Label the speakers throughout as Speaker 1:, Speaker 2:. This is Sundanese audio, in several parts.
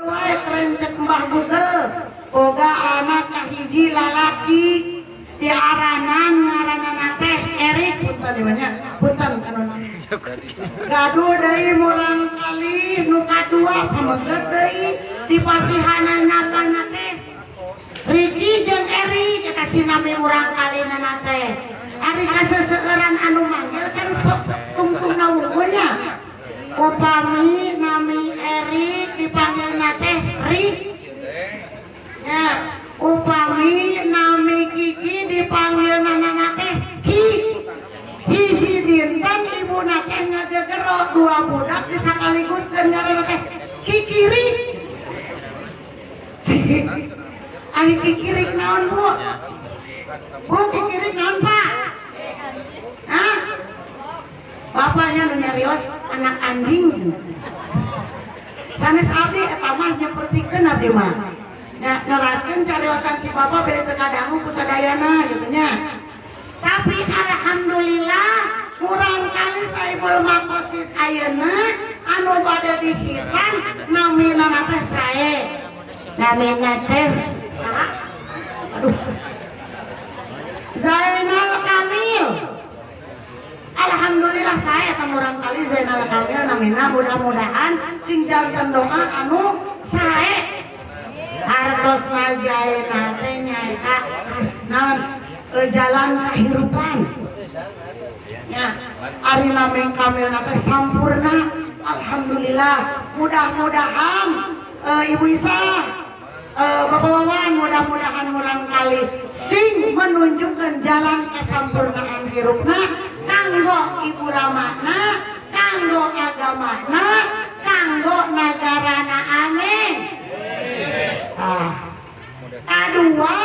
Speaker 1: Wae kerencek Mbah Google boga anak kahiji lalaki diaranan ngaranana teh Erik punten ieu nya punten anu gaduh deui murang kali nu kadua pameget deui dipasihanana kana teh Riki jeung Erik eta si nami murang kalina teh ari kaseseueuran anu manggil kan sok tungtungna wungkul nya upami nami Erik dipanggilna teh Rik nya upami nami Kiki dipanggilna nana teh Ki hiji dinten ibuna teh ngagegero dua budak disakaligus keur ngaranna teh Kikirik. Ari kikirik naon Bu? Bu kikirik naon Pak? Hah? Bapaknya nu nyarios anak anjing. Sanes abdi eta mah nyepertikeun abdi mah. Nya neraskeun cariosan si bapak beli teu kadangu ku sadayana gitu nya. Tapi alhamdulillah kurang kali Saibul Maqasid ayeuna anu bade dikitan namina teh sae. Namina teh saha? Aduh. Zainal Kamil. Alhamdulillah saya murang kali Zainal Kamil namina mudah-mudahan sing janten doa anu sae. Hartosna Zainal teh nyaeta hasnan jalan kehidupan. Ya, ari nami Kamil teh sampurna. Alhamdulillah. Mudah-mudahan Ibu Isa, Bapak Wawan mudah-mudahan murang kali sing menunjukkan jalan kesampurnaan hirupna kanggo Ibu Ramana, kanggo agamana, kanggo nagarana, amin. Ah, kadua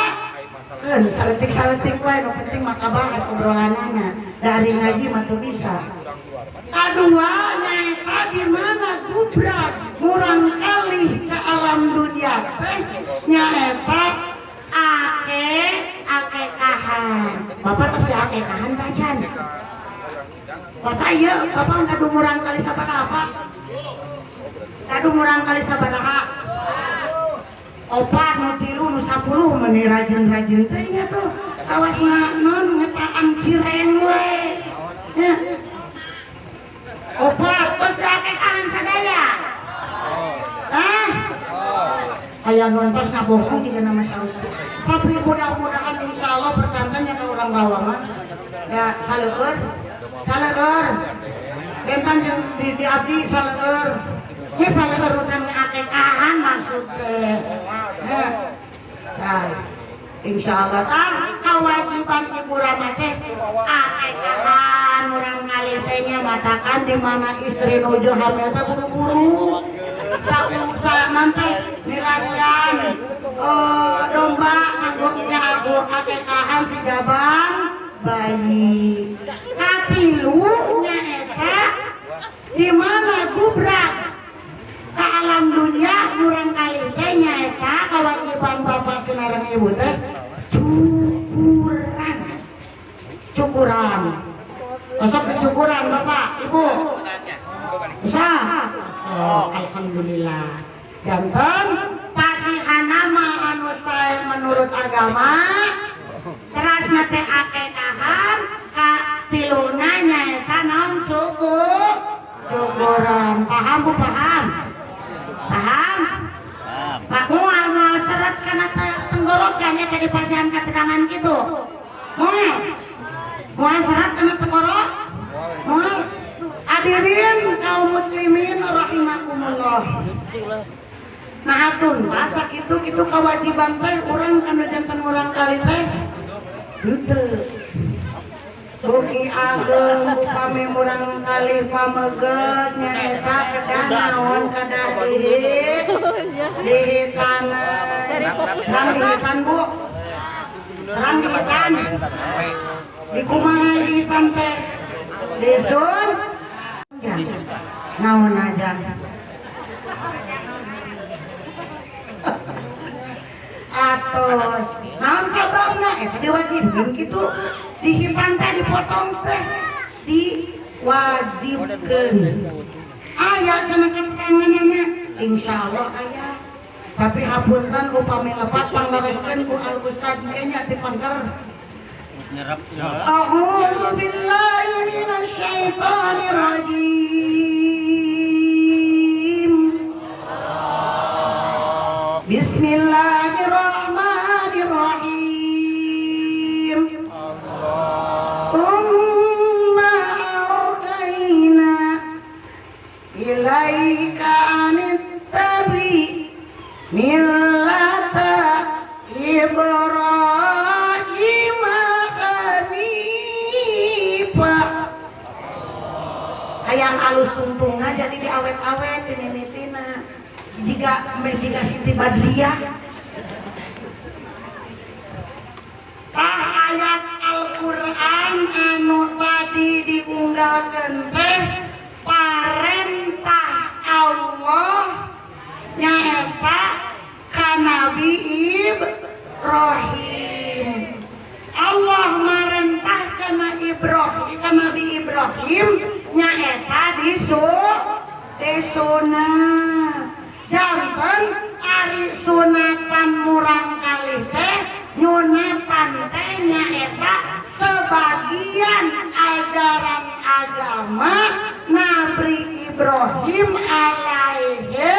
Speaker 1: kan saletik-saletik wae nu penting mah kabahas obrolanana dari ngaji mah teu bisa. Kadua nyaeta di mana gubrak murang kali ke alam dunia teh nyaeta akekahan. Bapak tos diakekahan tacan. Bapak ieu bapak gaduh murang kali sabaraha Pak? Gaduh murang kali sabaraha? Opat nu 3 nu 10 meni rajin-rajin teh nya tuh. Awas non ngetaan cireng we. Nya. Opat tos diakekahan sadaya. Hah? Aya nontos ngabohong juga nama saut. Tapi mudah-mudahan insyaallah percantannya ke orang bawah mah. Ya saleueur. Saleueur. Bentan jeung di abdi saleueur. Nya saleueur urusan akekahan maksud teh. Ya. Nah, insyaallah tah kewajiban Ibu Rama teh akekahan urang ngalih teh nya matakan di mana istri nuju hamil teh buru-buru. Sa nanti nilarian domba kanggo nya aku akekahan si jabang bayi. Katilu nyaeta di mana gubrak ke alam dunia murang kali teh nyaeta kewajiban bapak sinareng ibu teh cukuran. Cukuran. Osok cukuran bapak, ibu. Bisa. Oh, alhamdulillah. Janten pasihana mah anu sae menurut agama terasna teh akekahan ka tiluna nyaeta naon cukup cukuran. Paham Bu, paham? Paham? Pak moal moal seret kana tenggorokan ya tadi pasihan keterangan kitu. Moal. Moal seret kana tenggorok? Moal. Hadirin kaum muslimin rahimakumullah. Nah tuntas sakitu kitu kewajiban teh urang anu janten urang kali teh henteu. Buki ageng upami murang kali pameget nyaeta kedah naon kedah dihitana. Terang dihitan Bu. Terang dihitan. Di kumaha dihitan teh? Disun naon aja. Atos naon sababna eta diwajibkeun kitu dihitan teh dipotong teh diwajibkeun. Aya cenah keteranganna insyaallah aya. Tapi hapunten upami lepas panglereskeun ku Al Ustaz ge nya ti pangker. A'udzu billahi minasyaitonir rajim. Bismillahirrahmanirrahim. Thumma auhayna ilaika anittabi millata Ibrahim hanifa. Hayang alus tungtungna jadi diawet-awet dimimitina. Jika Siti Badriah. Tah ayat Al-Qur'an anu tadi diunggalkeun teh parentah Allah nyaeta ka Nabi Ibrahim. Allah marentah ka Ibrahim, ka Nabi Ibrahim nyaeta disunat. Janten ari sunatan murang kali teh nyunatan teh nyaeta sebagian ajaran agama Nabi Ibrahim alaihi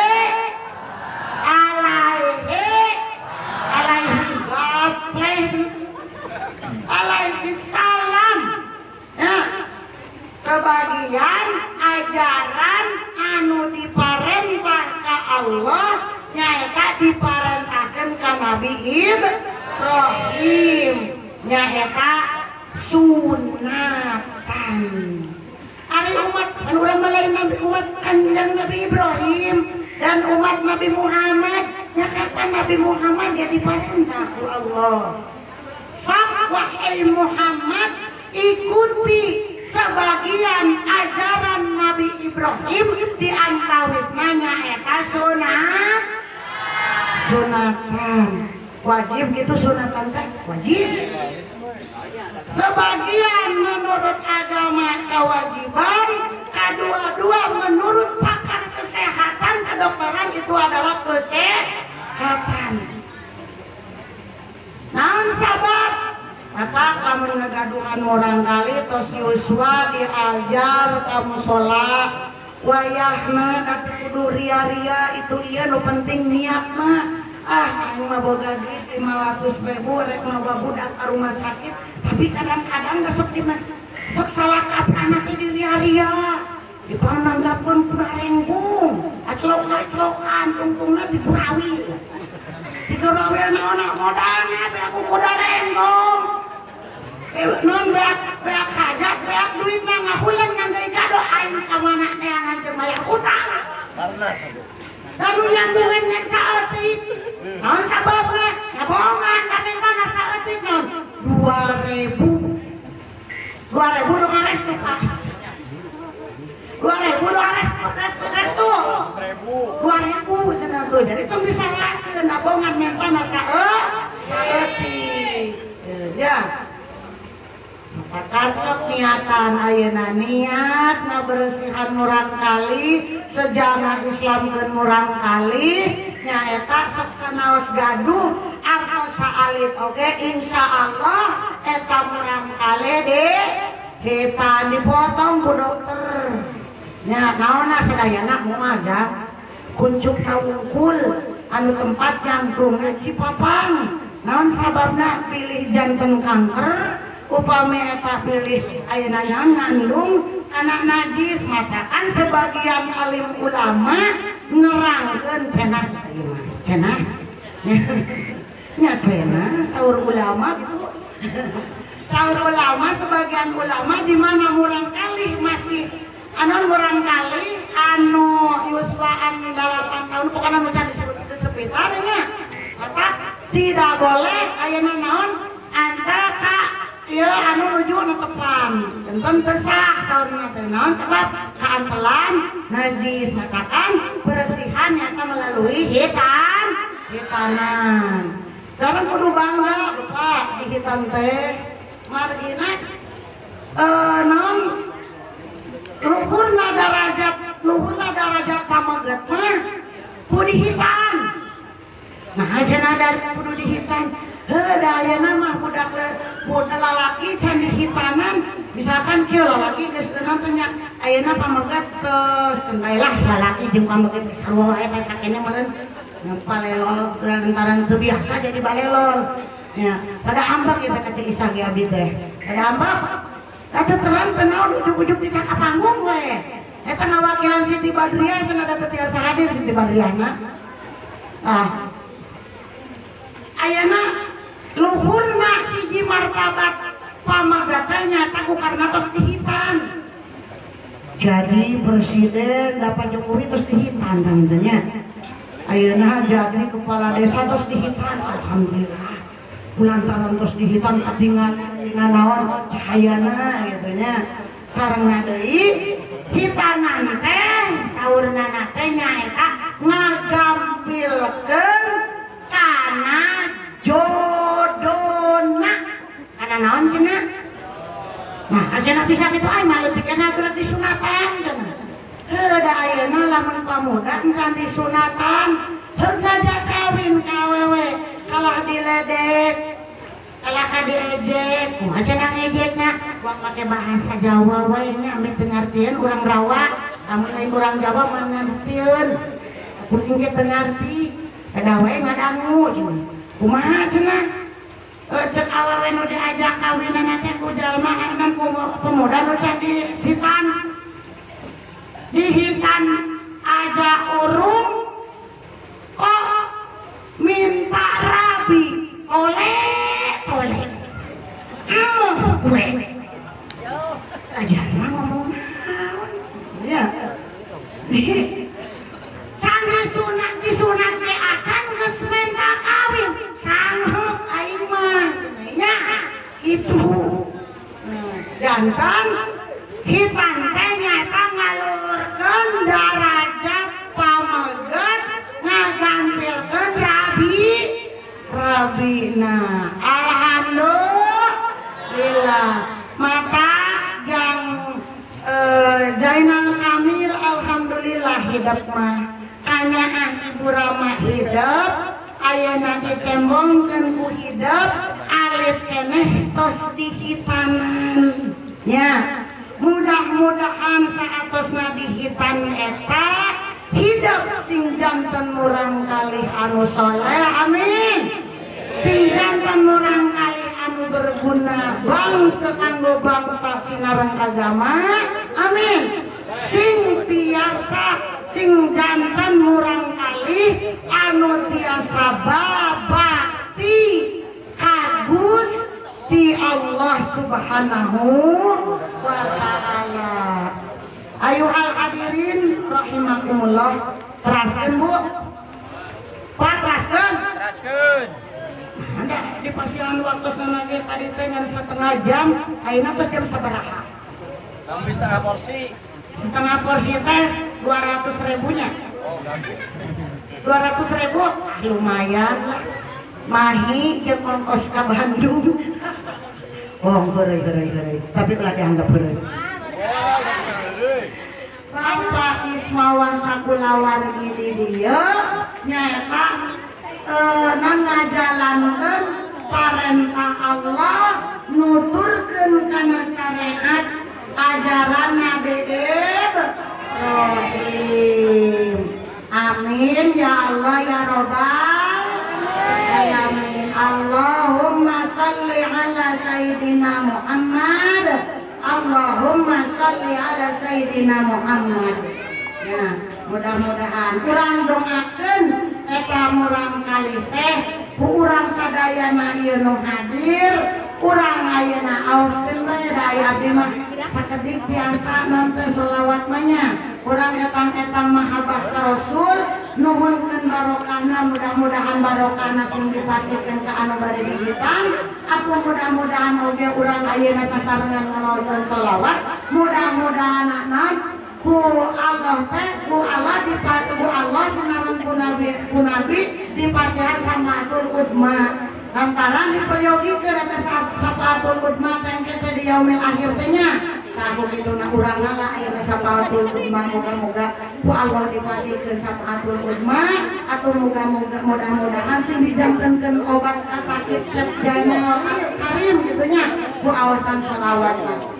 Speaker 1: alaihi salam. Ya, sebagian ajaran anu diparentah ka Allah nyaeta diparentahkeun ka Nabi Ibrahim nyaeta sunatan. Ari umat anu urang lain Nabi umat Kanjeng Nabi Ibrahim dan umat Nabi Muhammad nya kapan Nabi Muhammad jadi parentah ku Allah. Sak wahai Muhammad ikuti sebagian ajaran Nabi Ibrahim di antawisna nyaeta sunat sunatan. Wajib gitu sunatan teh wajib. Sebagian menurut agama kewajiban, kedua-dua menurut pakar kesehatan kedokteran itu adalah kesehatan. Naon sabab? Maka lamun ngagaduhan orang kali tos yuswa diajar ka musala wayahna kati kudu ria-ria itu ieu nu penting niatna. Ah aing mah boga duit 500.000 rek mawa budak ka rumah sakit, tapi kadang-kadang sok di sok salah kaprah teh di ria-ria dipananggapkeun ku renggung aclok-aclokan tungtungna dipurawi digarawe naon modalna beak modal renggong non beak beak hajat beak duitna ngahuleng nanggeui kado aing ka mana neangan jeung bayar utang
Speaker 2: karena sabu
Speaker 1: lalu nyambungan ngan saeutik naon sababna ngabohongan kamentana saeutik naon 2000 2000 nu restu Pak 2000 nu restu 2000 cenah tuh jadi tong disalahkeun ngabongan mentana saeutik ya. Maka sok niatan ayeuna niat ngabersihan murang kali sejarah Islamkeun murang kali nyaeta sok sanaos gaduh atau saalit oge insyaallah eta murang kali de hitan dipotong ku dokter nya naonna sadayana moal da kuncup wungkul anu tempat nyangkrungna Cipapang naon sababna pilih janten kanker upami eta pilih ayeuna ngandung anak najis matakan sebagian alim ulama nerangkeun cenah cenah nya cenah saur ulama gitu saur ulama sebagian ulama di mana murang kali masih anu murang kali anu yuswaan 8 tahun pokokna nu can sepitar nya maka tidak boleh ayeuna naon antara ka ieu anu nuju nu tepan enten teu sah saurna teh naon sebab kaantelan najis matakan bersihan nyata melalui hitanan. Jangan kudu bangga Pak di hitan teh margina naon luhurna darajat pameget mah ku dihitan. cenah dari kudu dihitan. Heuh da ayeuna mah budak lalaki can dihitanan, misalkan kieu lalaki geus teu nya ayeuna pamegat teh bae lah lalaki jeung pamegat sarua wae teh kakene meureun palelol lantaran teu biasa jadi balelol. Ya, pada ambak kita ka Ceu Isah ge abdi teh. Pada ambak atuh terang teu naon ujug-ujug kita ka panggung we. Eta ngawakilan Siti Badriah cenah da teu tiasa hadir Siti Badriahna. Ah. Ayeuna luhurna hiji martabat pamagatan nyata ku karena tos dihitan. Jadi presiden dapat Jokowi tos dihitan tantenya. Ayeuna jadi kepala desa tos dihitan, alhamdulillah. Kulantaran tos dihitan katingal naon cahayana gitu nya. Sarengna deui hitanan teh saurna teh nyaeta ngagampilkeun kana jodona. Kana naon cenah? Nah, cenah bisa kitu ai mah leutik kana aturan disunatan cenah. Heuh da ayeuna lamun pamuda encan disunatan, heuh ngajak kawin ka awewe kalah diledek, kalah ka diejek. Kumaha cenah ngejekna? Wah make bahasa Jawa wae nya ame teu ngartieun urang rawa, amun lain urang Jawa mah ngartieun. Kuring ge teu ngarti, kada wae ngadangu cenah. Kumaha cenah? Cek awewe nu diajak kawinana teh ku jalma anu pemuda nu can dihitan. Dihitan aja urung kok minta rabi oleh oleh. Amoh we. Aja ngomong naon. Ya. Sanggeus sunat disunat teh acan geus minta kawin. Sangheuk aing mah nya itu. Jantan hitan teh nyaeta ngaluhurkeun darajat pameget ngagampilkeun rabi rabina. Alhamdulillah. Maka yang Zainal Kamil alhamdulillah hidup mah kanyaah Ibu Rama hidup ayeuna ditembongkeun ku hidup alit keneh tos dihitanan nya. Mudah-mudahan saatosna dihitan eta hidup sing janten murang kalih anu soleh, amin. Sing janten murang kalih anu berguna bangsa kanggo bangsa sinareng agama, amin. Sing tiasa sing janten murang kalih anu tiasa babakti ka Gusti Allah Subhanahu wa ta'ala. Ayuhal hadirin rahimakumullah. Teraskeun Bu. Pak teraskeun.
Speaker 2: Teraskeun.
Speaker 1: Anda di pasian waktosna ge tadi teh ngan setengah jam, ayeuna teh jam sabaraha?
Speaker 2: Hampir setengah porsi.
Speaker 1: Setengah porsi teh 200 ribunya.
Speaker 2: Oh, gampang.
Speaker 1: 200 ribu lumayan lah. Mahi jeung ongkos ka Bandung. Oh, heureuy heureuy heureuy. Tapi ulah dianggap heureuy. Bapak Ismawan sakulawargi di dieu nyaeta ngajalankeun parentah Allah nuturkeun kana syariat ajaran Nabi Ibrahim. Amin ya Allah ya Robbal alamin. Allahumma shalli ala sayyidina Muhammad. Allahumma shalli ala sayyidina Muhammad. Ya, mudah-mudahan urang doakeun eta murang kali teh ku urang sadayana ieu nu hadir, urang ayeuna aoskeun bae da aya abdi mah sakedik tiasa nonton sholawat mah nya. Urang etang-etang mahabbah ka Rasul, nuhunkeun barokahna, mudah-mudahan barokahna sing dipasihkeun ka anu bade dihitan. Aku mudah-mudahan oge urang ayeuna sasarengan ngamaoskeun sholawat, mudah-mudahan ku Allah teh ku Allah ku Allah sinareng ku nabi dipasihan samatul udma. Lantaran diperyogikeun eta safaatul udma teh engke teh di yaumil akhir teh nya. Tah kitu na urang lah ayeuna safaatul udma moga-moga ku Allah dipasihkeun safaatul udma atau moga-moga mudah-mudahan sing dijantenkeun obat kasakit Syekh Jainal Karim kitu nya ku awasan sholawat.